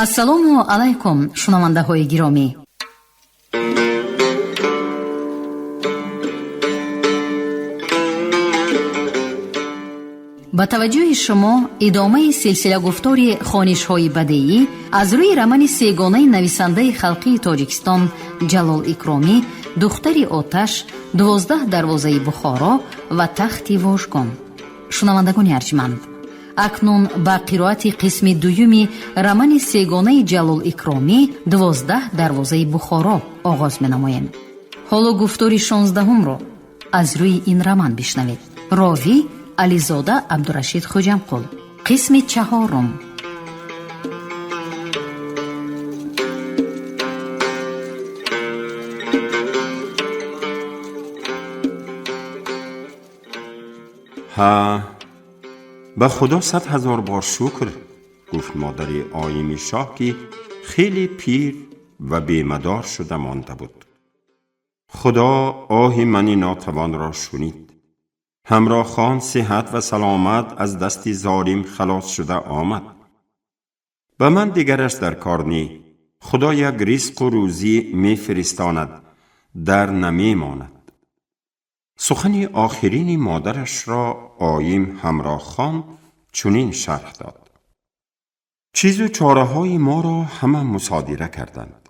Ассалому алайкум, шунавандаҳои гиромӣ. Ба таваҷҷӯҳи шумо идомаи силсилагуфтори хонишҳои бадеӣ аз рӯи романи сегонаи нависандаи халқии Тоҷикистон Ҷалол Икромӣ «Духтари оташ», «12 дарвозаи Бухоро» ва «Тахти вожгон». Шунавандагони арҷманд, акнун ба қироати қисми дуюми романи сегонаи Ҷалол Икромӣ «12 дарвозаи Бухоро» оғоз менамоем. Ҳоло гуфтори 16-умро аз рӯи ин роман бишнавед. Ровӣ Ализода Абдурашид Хоҷамқул. Қисми чаҳорум. Ҳа, ба Худо 100 000 бор шукр, гуфт модари Оими шоҳ, ки хеле пир ва бемадор шуда монда буд. Худо оҳи мани нотавонро шунид. Ҳамроҳхон сиҳат ва саломат аз дасти золим халос шуда омад. Ба ман дигараш дар кор нӣ. Худо як ризқу рӯзӣ мефиристонад, дар намемонад. Сухани охирини модарашро Оим Ҳамроҳхон чунин шарҳ дод: чизу чораҳои моро ҳама мусодира карданд.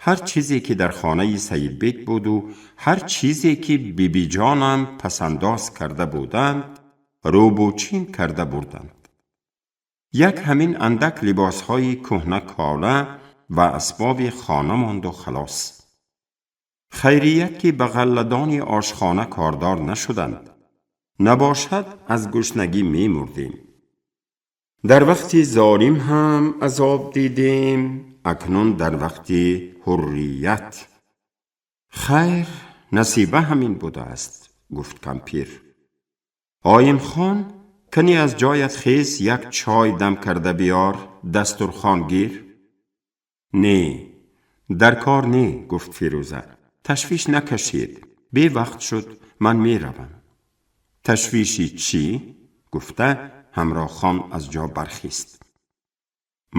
Ҳар чизе ки дар хонаи Саидбек буду ҳар чизе ки бибиҷонам пасандоз карда буданд, рӯбучин карда бурданд. Як ҳамин андак либосҳои кӯҳна кола ва асбоби хона монду халос. Хайрият ки ба ғалладони ошхона кордор нашуданд. Набошад, аз гушнагӣ мемурдем. Дар вақти золим ҳам азоб дидем, акнун дар вақти ҳуррият. Хайр, насиба ҳамин будааст, гуфт кампир. Оимхон, кани аз ҷоят хез, як чой дам карда биёр, дастурхон гир. Не, дар кор не, гуфт Фирӯза. Ташвиш накашед, бевақт шуд, ман меравам. Ташвиши чӣ? Гуфта ҳамроҳхон аз ҷо бархист.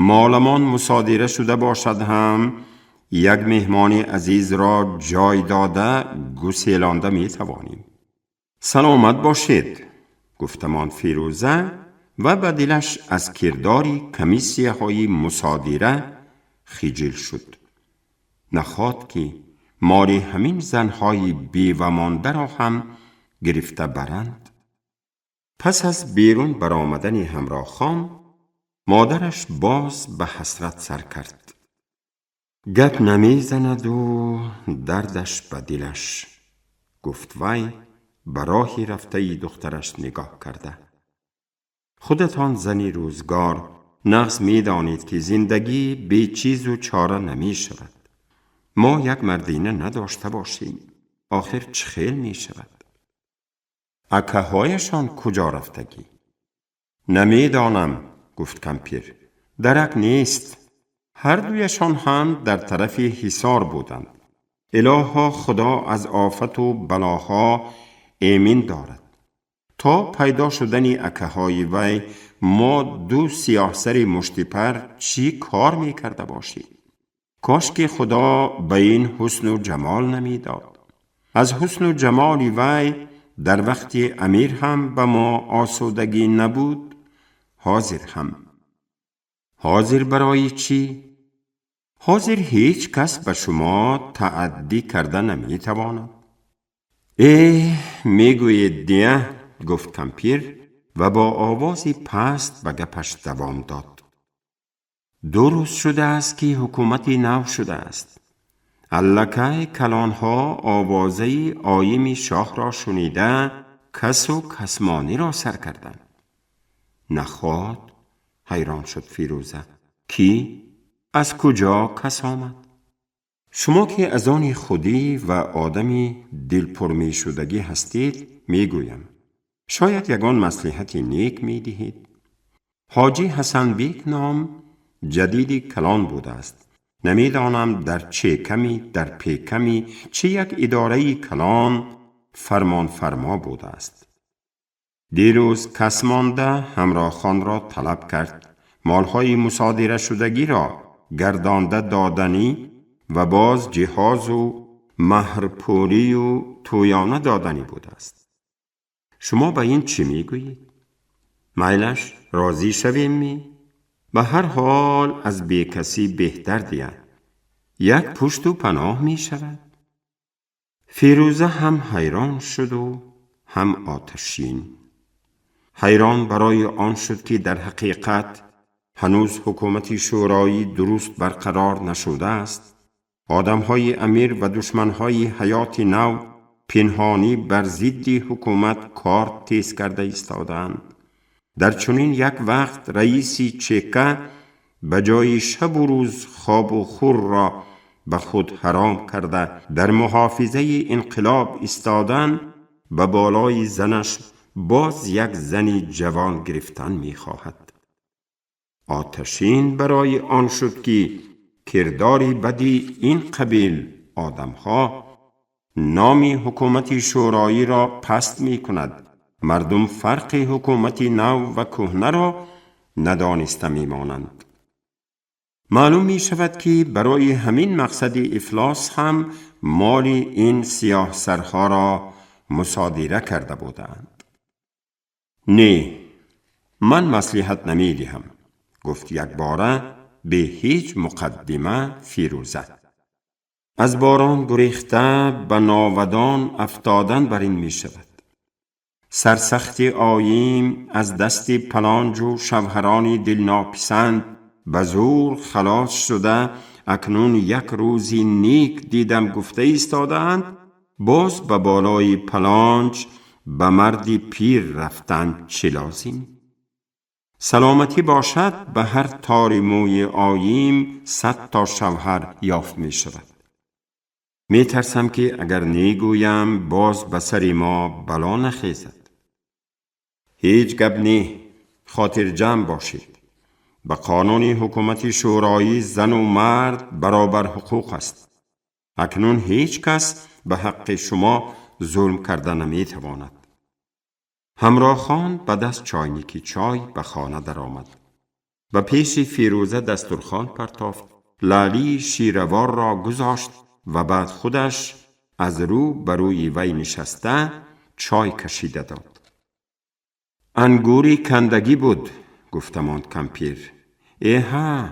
Моламон мусодира шуда бошад ҳам, як меҳмони азизро ҷой дода гуселонда метавонем. Саломат бошед, гуфтамон Фирӯза ва ба дилаш аз кирдори комиссияҳои мусодира хиҷил шуд. Наход ки моли ҳамин занҳои бевамондаро ҳам гирифта баранд. Пас аз берун баромадани ҳамроҳхон, модараш боз ба ҳасрат сар кард. Гап намезанаду дардаш ба дилаш, гуфт вай ба роҳи рафтаи духтараш нигоҳ карда. Худатон зани рӯзгор нағз медонед, ки зиндагӣ бечизу чора намешавад. Мо як мардина надошта бошем, охир чӣ хел мешавад? Акаҳояшон куҷо рафтагӣ? Намедонам, гуфт кампир. Дарак нест. Ҳар дуяшон ҳам дар тарафи ҳисор буданд. Илоҳо, Худо аз офату балоҳо эмин дорад. То пайдо шудани акаҳои вай мо ду сиёҳсари муштипар чӣ кор мекарда бошем? Кош ки Худо ба ин ҳусну ҷамол намедод. Аз ҳусну ҷамоли вай дар вақти амир ҳам ба мо осудагӣ набуд, ҳозир ҳам. Ҳозир барои чӣ? Ҳозир ҳеҷ кас ба шумо тааддӣ карда наметавонад. Эҳ, мегӯед дия, гуфт кампир ва бо овози паст ба гапаш давом дод. 2 рӯз шудааст, ки ҳукумати нав шудааст. Аллакай калонҳо овозаи Оими шоҳро шунида касу касмониро сар карданд. Наход, ҳайрон шуд Фирӯза, кӣ? Аз куҷо кас омад? Шумо ки аз они худӣ ва одами дилпурмешудагӣ ҳастед, мегӯям. Шояд ягон маслиҳати нек медиҳед. Ҳоҷӣ Ҳасанбек ном ҷадиди калон будааст. Намедонам дар чеками, дар пеками, чӣ як идораи калон фармонфармо будааст. Дирӯз кас монда ҳамроҳхонро талаб кард. Молҳои мусодирашудагиро گردانده دادنی و باز جهاز و مهرپولی و تویانه دادنی بوده است. شما به این چی میگویید؟ میلش راضی شویم می؟ به هر حال از بیکسی بهتر دیه. یک پشت و پناه می شود. فیروزه هم حیران شد و هم آتشین. حیران برای آن شد که در حقیقت هنوز حکومت شورایی درست برقرار نشده است. آدمهای امیر و دشمنهای حیات نو پنهانی بر ضد حکومت کار تیز کرده ایستادند. در چنین یک وقت رئیس چکه به جای شب و روز خواب و خور را به خود حرام کرده در محافظه انقلاب ایستادن، به بالای زنش باز یک زن جوان گرفتن می خواهد. آتشین برای آن شد که کردار بدی این قبیل آدمها نام حکومت شورایی را پست می کند. مردم فرق حکومت نو و کهنه را ندانسته می مانند. معلوم می شود که برای همین مقصد افلاس هم مال این سیاه سرها را مصادره کرده بودند. نه، من مصلحت نمی دهم، گفت یک باره به هیچ مقدمه فیروزه. از باران گریخته به ناودان افتادن بر این می شود. سرسخت آییم از دست پلانج و شوهران دلناپسند به زور خلاص شده، اکنون یک روزی نیک دیدم گفته ایستاده‌اند، باز به بالای پلانج به مردی پیر رفتن چه لازم؟ سلامتی باشد به هر تار موی آییم 100 تا شوهر یافت می شود. می ترسم که اگر نیگویم باز به سر ما بلا نخیزد. هیچ گپ نی، خاطر جمع باشید. به قانون حکومت شورایی زن و مرد برابر حقوق است. اکنون هیچ کس به حق شما ظلم کرده نمی تواند. همراه خان به دست چاینیکی چای به خانه در آمد. به پیش فیروزه دسترخوان پرتافت، لالی شیروار را گذاشت و بعد خودش از رو بروی وی نشسته چای کشیده داد. انگوری کندگی بود، گفتماند کمپیر. ایها،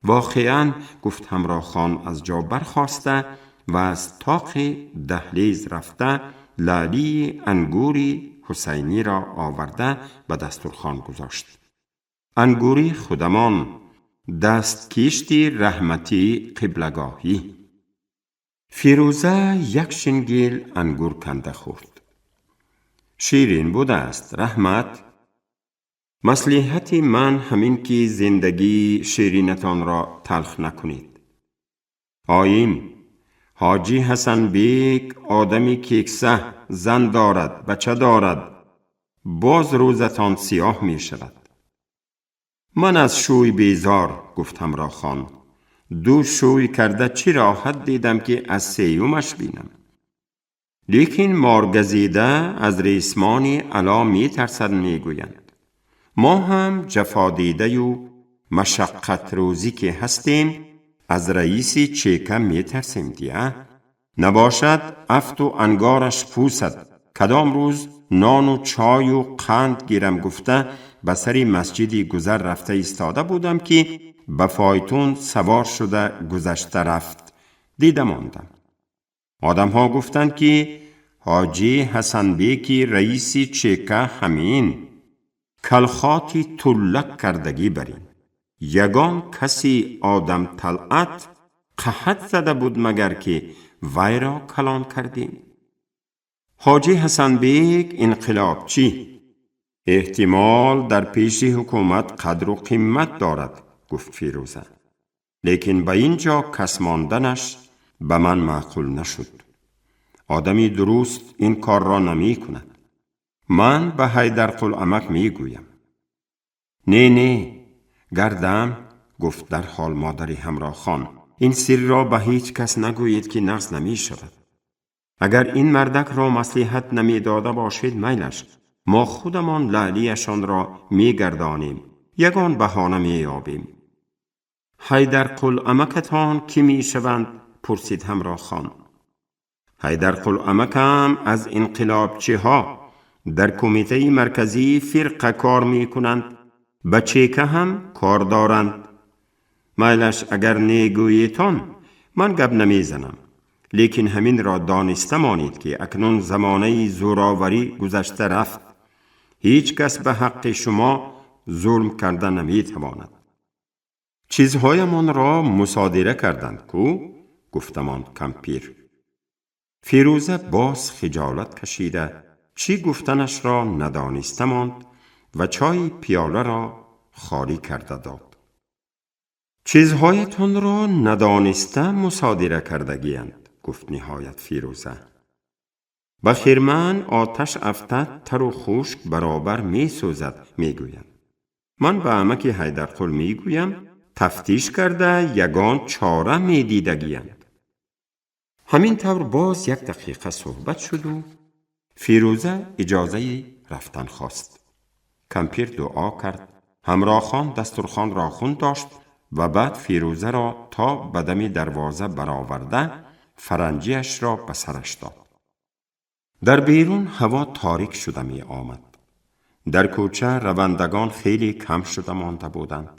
واقعا، گفت همراه خان از جا برخاسته و از طاق دهلیز رفته لالی انگوری حسینی را آورده به دسترخوان گذاشت. انگوری خودمان، دست کیشتی رحمتی قبلگاهی. فیروزه یک شنگیل انگور کنده خورد. شیرین بوده است رحمت. مصلحت من همین که زندگی شیرینتان را تلخ نکنید. آیین حاجی حسن بیک آدمی کیکسه، زن دارد، بچه دارد، باز روزتان سیاه می شود. من از شوی بیزار، گفت همراه خان. دو شوی کرده چی راحت دیدم که از سیومش بینم. لیکن مارگزیده از ریسمان علا می ترسد می گویند. ما هم جفا دیده و مشقت روزی که هستیم از رئیس چیکه می ترسیم دیه. نباشد افت و انگارش پوسد. کدام روز نان و چای و قند گیرم گفته به سر مسجدی گذر رفته ایستاده بودم که به فایتون سوار شده گذشته رفت. دیده ماندم. آدم ها گفتند که حاجی حسن بیکی رئیس چیکه همین کلخاتی طلق کردگی برین. یگان کسی آدم طلعت قحط زده بود مگر که وی را کلان کردیم. حاجی حسن بیک انقلاب چی؟ احتمال در پیش حکومت قدر و قیمت دارد، گفت فیروزه. لیکن به اینجا کس ماندنش به من معقول نشد. آدمی درست این کار را نمی کند. من به حیدر قلعمک می گویم. نه نه گردم، گفت در حال مادری همراه خان. این سر را به هیچ کس نگویید که نقض نمی شود. اگر این مردک را مصلحت نمی داده باشید میلش، ما خودمان لعلیشان را می گردانیم، یگان بهانه می یابیم. Ҳайдарқул амакатон кӣ мешаванд? Пурсид Ҳамроҳхон. Ҳайдарқул амакам аз инқилобчиҳо дар кумитаи марказии фирқа кор мекунанд, ба чека ҳам кор доранд. Майлаш агар негӯетон, ман гап намезанам, лекин ҳаминро дониста монед, ки акнун замонаи зӯроварӣ гузашта рафт. Ҳеҷ кас ба ҳаққи шумо зулм карда наметавонад. Чизҳоямонро мусодира карданд ку? Гуфтамон кампир. Фирӯза боз хиҷолат кашида чӣ гуфтанашро надониста монд ва чойи пиёларо холӣ карда дод. Чизҳоятонро надониста мусодира кардагиянд, гуфт ниҳоят Фирӯза. Ба хирман оташ афтад, тару хушк баробар месӯзад, мегӯянд. Ман ба амаки Ҳайдарқул мегӯям, тафтиш карда ягон чора медидагиянд. Ҳамин тавр боз як дақиқа суҳбат шуду Фирӯза иҷозаи рафтан хост. Кампир дуо кард, Ҳамроҳхон дастурхонро хун дошт ва баъд Фирӯзаро то ба дами дарвоза бароварда фаранҷиашро ба сараш дод. Дар берун ҳаво торик шуда меомад. Дар кӯча равандагон хеле кам шуда монда буданд.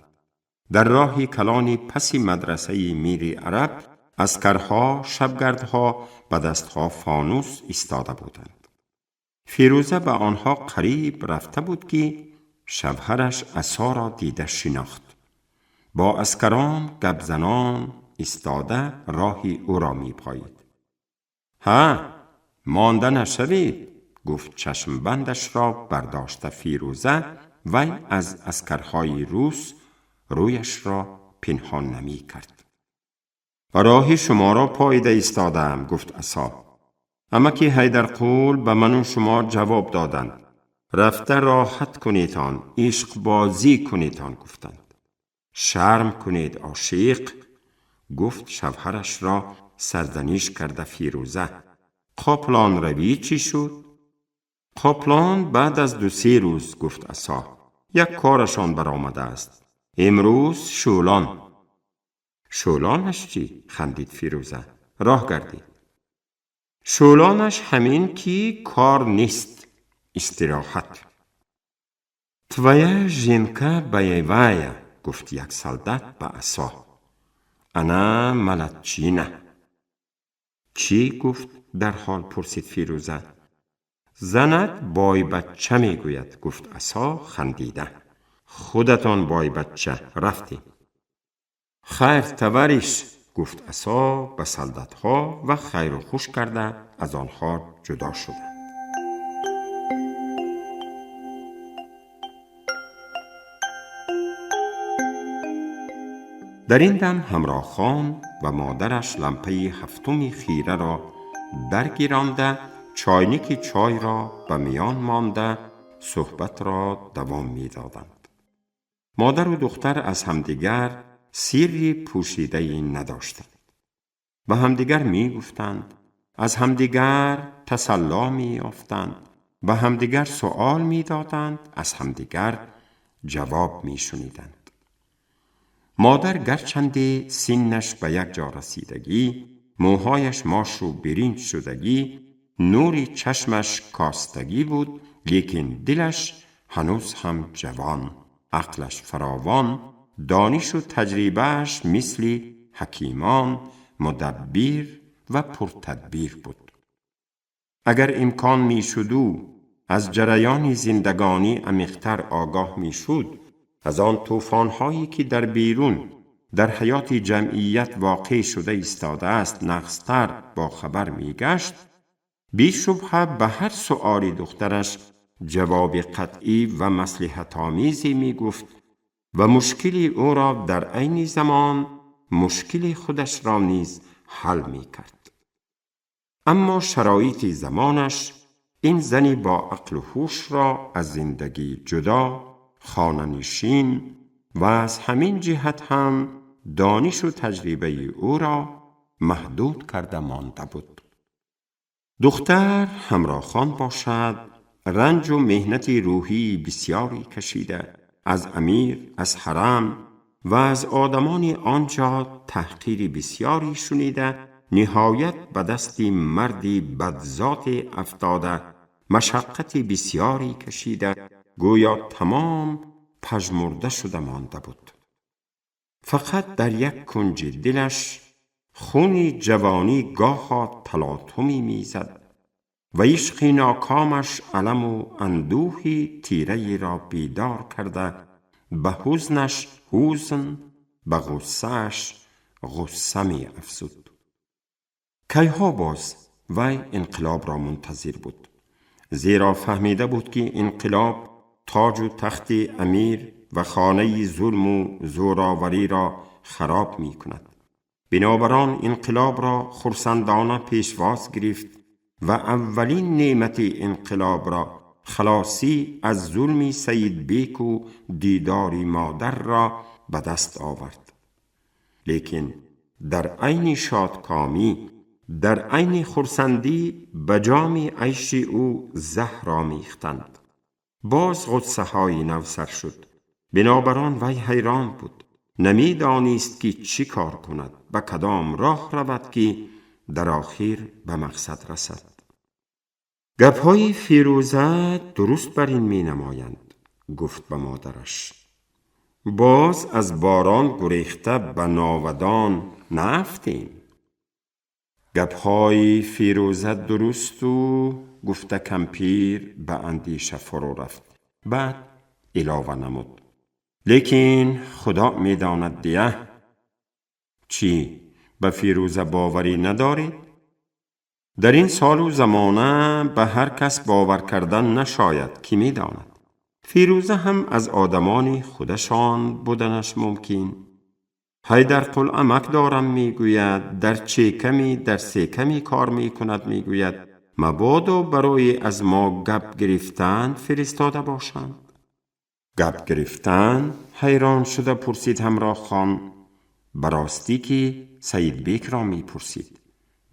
Дар роҳи калони паси мадрасаи Мири Араб аскарҳо, шабгардҳо ба дастҳо фонус истода буданд. Фирӯза ба онҳо қариб рафта буд, ки шавҳараш асоро дида шинохт. Бо аскарон гапзанон истода роҳи ӯро мепоид. Ҳа, монда нашавед, гуфт чашмбандашро бардошта Фирӯза. Вай аз аскарҳои рус рӯяшро пинҳон намекард. Роҳи шуморо поида истодаам, гуфт асо. Амаки Ҳайдарқул ба ману шумо ҷавоб доданд. Рафта роҳат кунедон, ишқбозӣ кунедон, гуфтанд. Шарм кунед, ошиқ, гуфт шавҳарашро сарзаниш карда Фирӯза. Қоплон равӣ чӣ шуд? Қоплон баъд аз 2-3 рӯз, гуфт асо. Як корашон баромадааст. Имрӯз шӯлон. Шӯлонаш чӣ? Хандид Фирӯза. Роҳ гардид. Шӯлонаш ҳамин ки кор нест, истироҳат. Твоя жинка боевая, гуфт як солдат ба асо. Ана молодчина. Чӣ гуфт? Дарҳол пурсид Фирӯза. Занат бойбачча мегӯяд, гуфт асо хандида. Худатон бойбачча, рафтем. Хайр, товарищ, гуфт асо ба солдатҳо ва хайру хуш карда аз онҳо ҷудо шуданд. Дар ин дам Ҳамроҳхон ва модараш лампаи ҳафтуми хираро даргиронда, чойники чойро ба миён монда суҳбатро давом медоданд. Модару духтар аз ҳамдигар сирри пӯшидае надоштанд. Ба ҳамдигар мегуфтанд, аз ҳамдигар тасалло меёфтанд, ба ҳамдигар суол медоданд, аз ҳамдигар ҷавоб мешуниданд. Модар гарчанде синнаш ба як ҷо расидагӣ, мӯҳояш мошу биринҷ шудагӣ, нури чашмаш костагӣ буд, лекин дилаш ҳанӯз ҳам ҷавон, ақлаш фаровон, донишу таҷрибааш мисли ҳакимон мудаббир ва пуртадбир буд. Агар имкон мешуду аз ҷараёни зиндагонӣ амиқтар огоҳ мешуд, аз он тӯфонҳое ки дар берун дар ҳаёти ҷамъият воқеъ шуда истодааст нағзтар бохабар мегашт, бешубҳа ба ҳар суоли духтараш ҷавоби қатъӣ ва маслиҳатомезе мегуфт ва мушкили ӯро дар айни замон мушкили худашро низ ҳал мекард. Аммо шароити замонаш ин зани бо ақлу ҳушро аз зиндагӣ ҷудо, хонанишин ва аз ҳамин ҷиҳат ҳам донишу таҷрибаи ӯро маҳдуд карда монда буд. Духтар Ҳамроҳхон бошад, ранҷу меҳнати рӯҳии бисёре кашида, аз амир, аз ҳарам و از آدمان آنجا تحقیر بسیاری شنیده، نهایت به دست مردی بدذات افتاده، مشقت بسیاری کشیده، گویا تمام پژمرده شده مانده بود. فقط در یک کنج دلش خون جوانی گاها تلاطمی میزد و عشق ناکامش الم و اندوهی تیره را بیدار کرده، به حزنش حزن، به غصه‌اش غصه می افزود. کیها باز وی انقلاب را منتظر بود، زیرا فهمیده بود که انقلاب تاج و تخت امیر و خانه ظلم و زوراوری را خراب می کند. بنابران انقلاب را خرسندانه پیشواز گرفت و اولین نعمت انقلاب را، خلاصی از ظلم سید بیک و دیدار مادر را به دست آورد. لیکن در عین شادکامی، در عین خرسندی، به جام عیش او زهر آمیختند. باز غصه های نو سر شد. بنابران وی حیران بود، نمیدانست که چی کار کند، به کدام راه رود که در آخر به مقصد رسد. گپهای فیروزه درست بر این می نمایند، گفت به مادرش. باز از باران گریخته به ناودان نفتیم. گپهای فیروزه درست و گفته کمپیر به اندیشه فرو رفت. بعد علاوه نمود: لیکن خدا می داند دیه. چی به فیروزه باوری ندارید؟ در این سال و زمانه به هر کس باور کردن نشاید، کی می داند؟ فیروزه هم از آدمان خودشان بودنش ممکن. حیدر قل عمک دارم میگوید، در چه کمی در سه کمی کار میکند میگوید، مبادا برای از ما گپ گرفتن فرستاده باشند. گپ گرفتن؟ حیران شده پرسید همراه خان. براستی که سید بیک را میپرسید.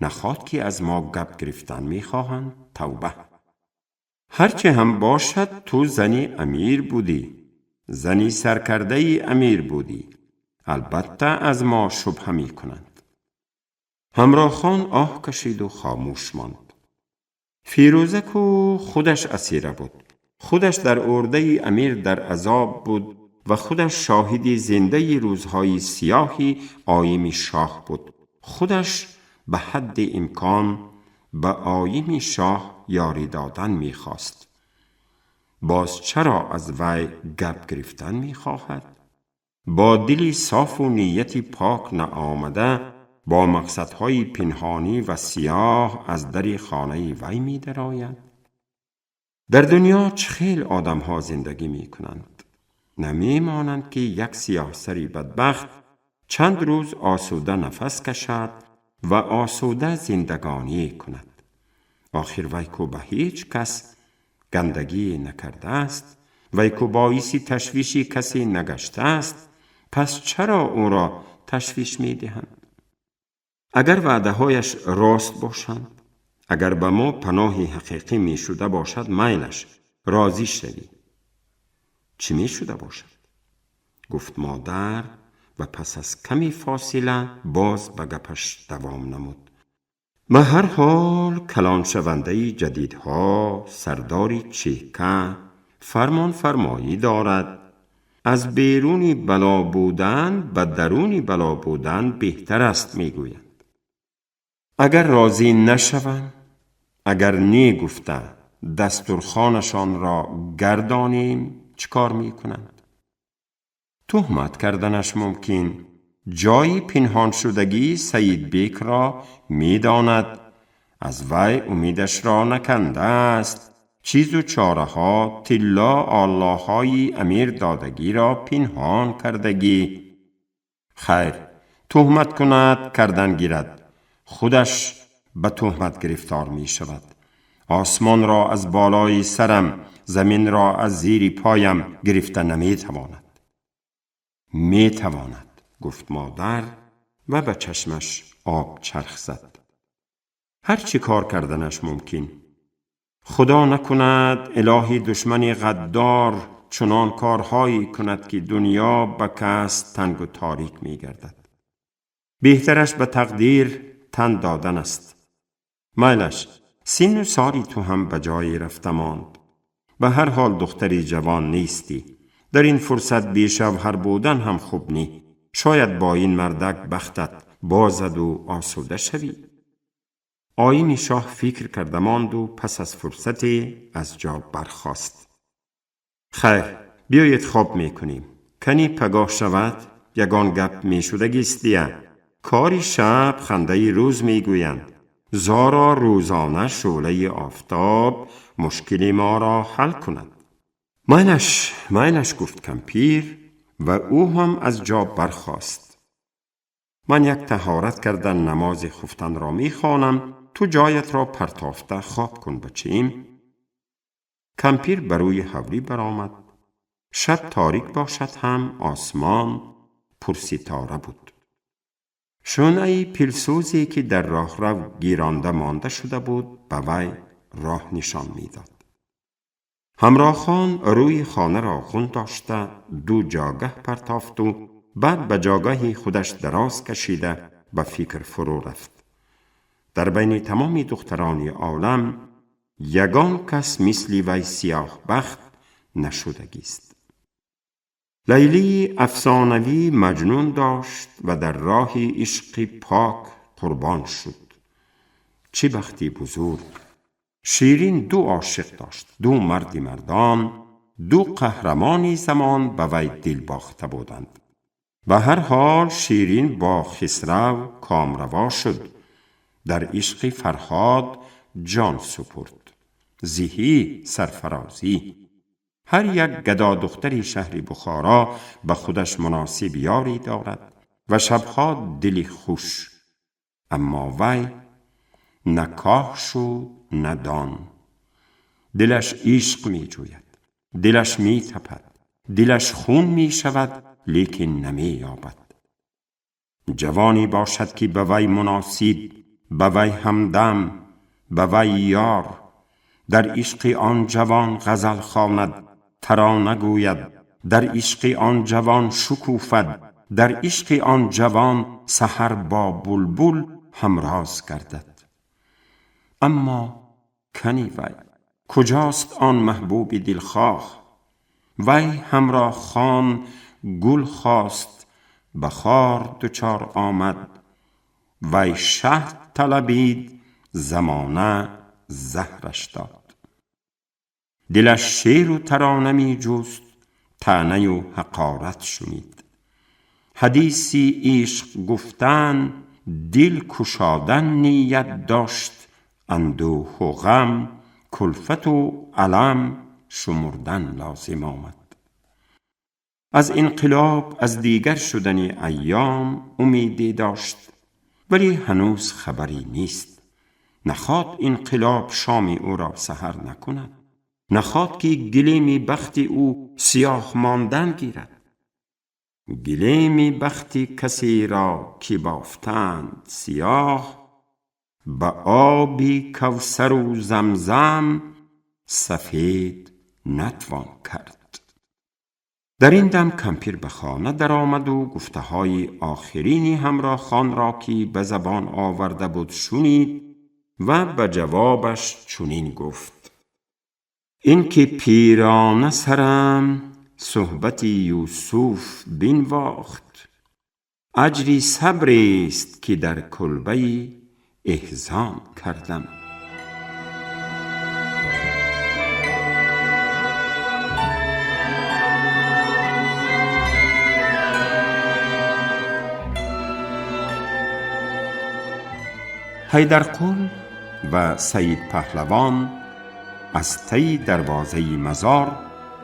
نخواد که از ما گپ گرفتن میخواهند؟ توبه. هرچه هم باشد تو زنی امیر بودی، زنی سرکرده ای امیر بودی، البته از ما شبهه می کنند. همراه خان آه کشید و خاموش ماند. فیروزه کو خودش اسیره بود، خودش در ارده امیر در عذاب بود و خودش شاهد زنده روزهای سیاهی آییم شاه بود. خودش به حد امکان به آییم شاه یاری دادن میخواست. باز چرا از وی گپ گرفتن میخواهد؟ با دلی صاف و نیتی پاک نآمده، با مقصدهای پنهانی و سیاه از در خانه وی می درآید. در دنیا چه خیل آدمها زندگی می کنند. نمی مانند که یک سیاه سری بدبخت چند روز آسوده نفس کشد و آسوده زندگانی کند. آخر وی کو به هیچ کس گندگی نکرده است، وی کو باعث تشویش کسی نگشته است، پس چرا او را تشویش می دهند؟ اگر وعده هایش راست باشند، اگر به ما پناه حقیقی می شده باشد، میلش راضی شوی. چی می شده باشد؟ گفت مادر و پس از کمی فاصله باز به گپش دوام نمود. به هر حال کلان شونده جدیدها سرداری چیکه فرمان فرمایی دارد. از بیرونی بلا بودن به درونی بلا بودن بهتر است میگویند. اگر راضی نشوند، اگر نی گفته دستورخانشان را گردانیم، چیکار میکنند؟ تهمت کردنش ممکن. جای پنهان شدگی سید بیک را میداند، از وی امیدش را نکنده است. چیز و چاره ها طلا آلاهای امیر دادگی را پنهان کردگی. خیر، تهمت کند کردن گیرد، خودش به تهمت گرفتار می شود. آسمان را از بالای سرم، زمین را از زیر پایم گرفته نمی تواند. می تواند، گفت مادر و به چشمش آب چرخ زد. هر چی کار کردنش ممکن. خدا نکند الهی دشمن غدار چنان کارهایی کند که دنیا به کس تنگ و تاریک می گردد. بهترش به تقدیر تن دادن است. مایلش سین و ساری تو هم به جای رفته ماند. به هر حال دختری جوان نیستی. در این فرصت بی شوهر بودن هم خوب نی. شاید با این مردک بختت بازد و آسوده شوی. آیین شاه فکر کرده ماند و پس از فرصتی از جا برخاست. خیر، بیایید خواب میکنیم. کنی پگاه شود یگان گپ میشدگیست دیه. کاری شب خنده روز میگویند. زارا روزانه شعله آفتاب مشکل ما را حل کند. مایلش گفت کمپیر و او هم از جا برخاست. من یک طهارت کردن نماز خفتن را میخوانم، تو جایت را پرتافته خواب کن بچیم. کمپیر بر روی حولی برآمد. شب تاریک باشد هم آسمان پر ستاره بود. شانه پیلسوزی که در راهرو گیرانده مانده شده بود به وی راه نشان میداد. همراهان روی خانه را خون داشته دو جاگه پرتافت و بعد به جاگه خودش دراز کشیده به فکر فرو رفت. در بین تمام دختران عالم یگان کس مثل وی سیاه بخت نشدگیست. لیلی افسانوی مجنون داشت و در راه عشق پاک قربان شد. چه بختی بزرگ! شیرین دو عاشق داشت، دو مرد مردان، دو قهرمان زمان به وی دل باخته بودند. به هر حال شیرین با خسرو کامروا شد. در عشق فرهاد جان سپرد. زهی سرفرازی! هر یک گدا دختری شهر بخارا به خودش مناسب یاری دارد و شبها دلی خوش. اما وی نه کاه شد نه دان. دلش عشق می جوید، دلش می تپد، دلش خون می شود، لیکن نمی یابد. جوانی باشد که به وی مناسب، به وی همدم، به وی یار. در عشق آن جوان غزل خواند، ترانه گوید، در عشق آن جوان شکوفد، در عشق آن جوان سحر با بلبل همراز گردد. اما کنی وی کجاست آن محبوب دلخواه؟ وی همراه خان گل خواست، به خار دچار آمد. وی شهد طلبید، زمانه زهرش داد. دلش شعر و ترانه می جست، طعنه و حقارت شنید. حدیثی عشق گفتن، دل کشادن نیت داشت، اندوه و غم، کلفت و الم شمردن لازم آمد. از انقلاب، از دیگر شدن ایام امیدی داشت، ولی هنوز خبری نیست. نخواد انقلاب شام او را سحر نکند، نخواد که گلیم بخت او سیاه ماندن گیرد. گلیم بخت کسی را که بافتند سیاه، به آب کوثر و زمزم سفید نتوان کرد. در این دم کمپیر به خانه در آمد و گفته های آخرینی همراه خان را که به زبان آورده بود شنید و به جوابش چنین گفت: این که پیرانه سرم صحبت یوسف بنواخت، اجری صبر است که در کلبه احزان کردم. حیدرقل و سید پهلوان از طی دروازه مزار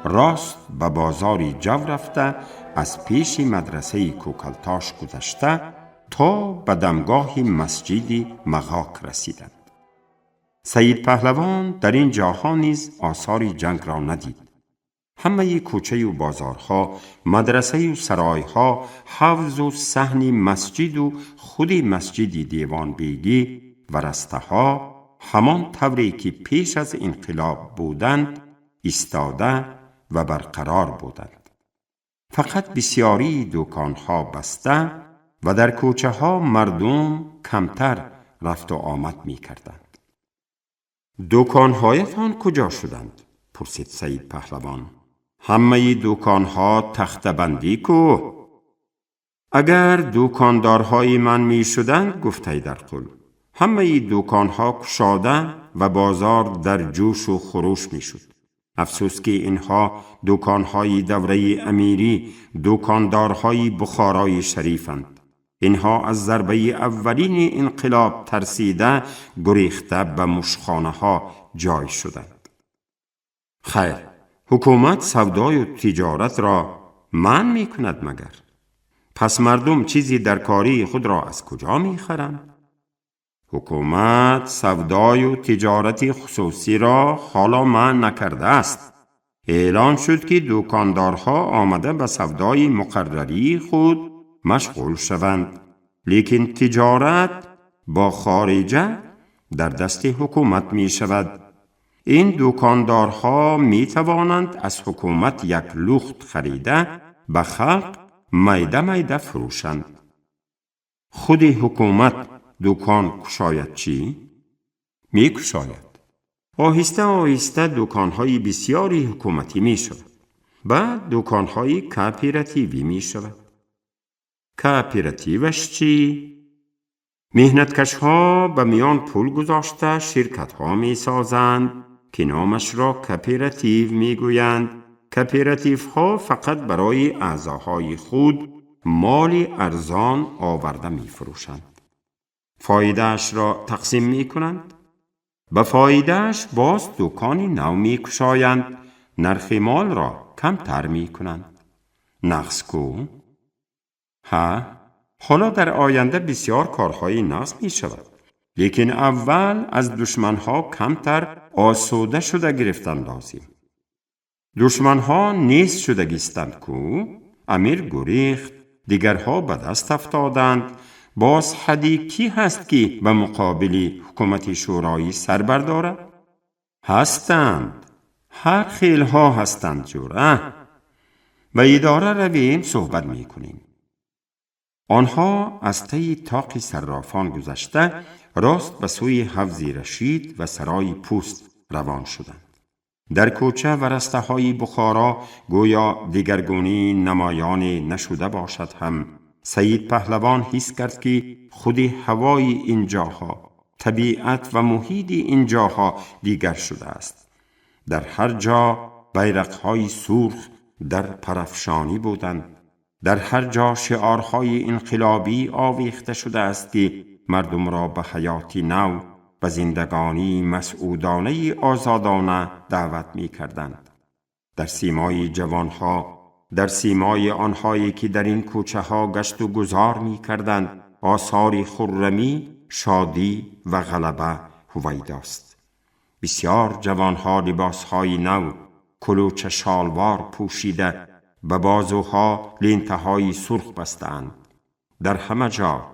راست به بازار جو رفته، از پیش مدرسه کوکلتاش گذشته تا به دمگاه مسجد مغاک رسیدند. سید پهلوان در این جاها نیز آثار جنگ را ندید. همه کوچه و بازارها، مدرسه و سرایها، حوض و صحن مسجد و خود مسجد دیوان بیگی و رسته ها همان طوری که پیش از انقلاب بودند ایستاده و برقرار بودند. فقط بسیاری دکانها بسته و در کوچه ها مردم کمتر رفت و آمد می کردند. دکانهایتان کجا شدند؟ پرسید سعید پهلوان. همه دکانها تخته بندی کو. اگر دکاندارهای من می شدند، گفت حیدرقل، همه دکانها کشاده و بازار در جوش و خروش می شد. افسوس که اینها دکانهای دوره امیری، دکاندارهای بخارای شریفند. اینها از ضربه اولین انقلاب ترسیده گریخته به مشخانه ها جای شدند. خیر، حکومت سودای و تجارت را منع می کند مگر؟ پس مردم چیزی در کاری خود را از کجا می خرند؟ حکومت سودای و تجارت خصوصی را حالا منع نکرده است. اعلان شد که دکاندارها آمده به سودای مقرری خود مشغول شوند، لیکن تجارت با خارجه در دست حکومت می شود. این دکاندارها می توانند از حکومت یک لخت خریده به خلق میده میده فروشند. خود حکومت دکان کشاید چی؟ می کشاید. آهسته آهسته دکانهای بسیاری حکومتی می شود. بعد دکانهای کاپیراتیوی می شود. کاپیراتیوش چی؟ مهنتکش ها به میان پول گذاشته شرکت ها می سازند که نامش را کاپیراتیو می گویند. کاپیراتیو ها فقط برای اعضاهای خود مال ارزان آورده می فروشند. فایدهش را تقسیم می کنند. به فایدهش باز دکان نو می کشایند. نرخ مال را کمتر می کنند. نقص کو؟ ها، حالا در آینده بسیار کارهای نقص می شود. لیکن اول از دشمنها کمتر آسوده شده گرفتن لازم. دشمنها نیست شده گیستند کو؟ امیر گریخت، دیگرها به دست افتادند. باز حدی کی هست که به مقابل حکومت شورایی سر بردارد؟ هستند، هر خیلها هستند جوره. به اداره رویم صحبت می کنیم. آنها از طی تاق صرافان گذشته راست به سوی حوض رشید و سرای پوست روان شدند. در کوچه و رسته های بخارا گویا دیگرگونی نمایان نشده باشد هم سعید پهلوان حس کرد که خود هوای این جاها، طبیعت و محیط این جاها دیگر شده است. در هر جا بیرقهای سرخ در پرافشانی بودند. در هر جا شعارهای انقلابی آویخته شده است که مردم را به حیات نو و زندگانی مسعودانه آزادانه دعوت می کردند. در سیمای جوانها، در سیمای آنهایی که در این کوچه ها گشت و گذار می کردند، آثار خرمی، شادی و غلبه هویداست. بسیار جوانها لباسهای نو، کلوچه شالوار پوشیده، به بازوها لینتهای سرخ بستند. در همه جا،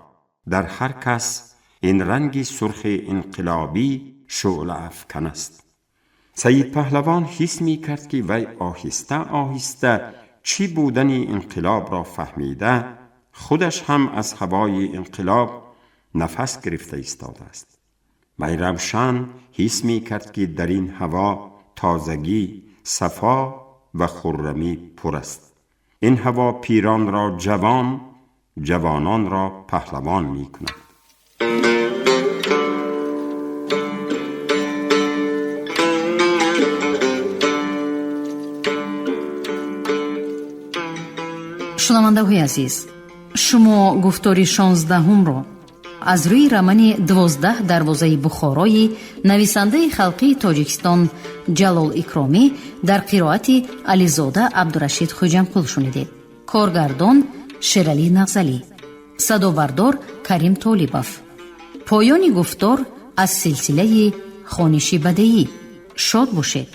در هر کس این رنگ سرخ انقلابی شعله افکن است. سعید پهلوان حس می کرد که وی آهسته آهسته چی بودن انقلاب را فهمیده، خودش هم از هوای انقلاب نفس گرفته ایستاده است. وی روشن حس می کرد که در این هوا تازگی، صفا و خرمی پر است. این هوا پیران را جوان، جوانان را پهلوان می کند. Шунавандаҳои азиз, шумо гуфтори 16-ҳумро аз рӯи романи 12 дарвозаи Бухорои нависандаи халқии Тоҷикистон Ҷалол Икромӣ дар қироати Ализода Абдурашид Хуҷамқул шунидед. Коргардон Шералӣ Нағзалӣ, садобардор Карим Толибов. Поёни гуфтор аз силсилаи хониши бадеӣ. Шод бошед.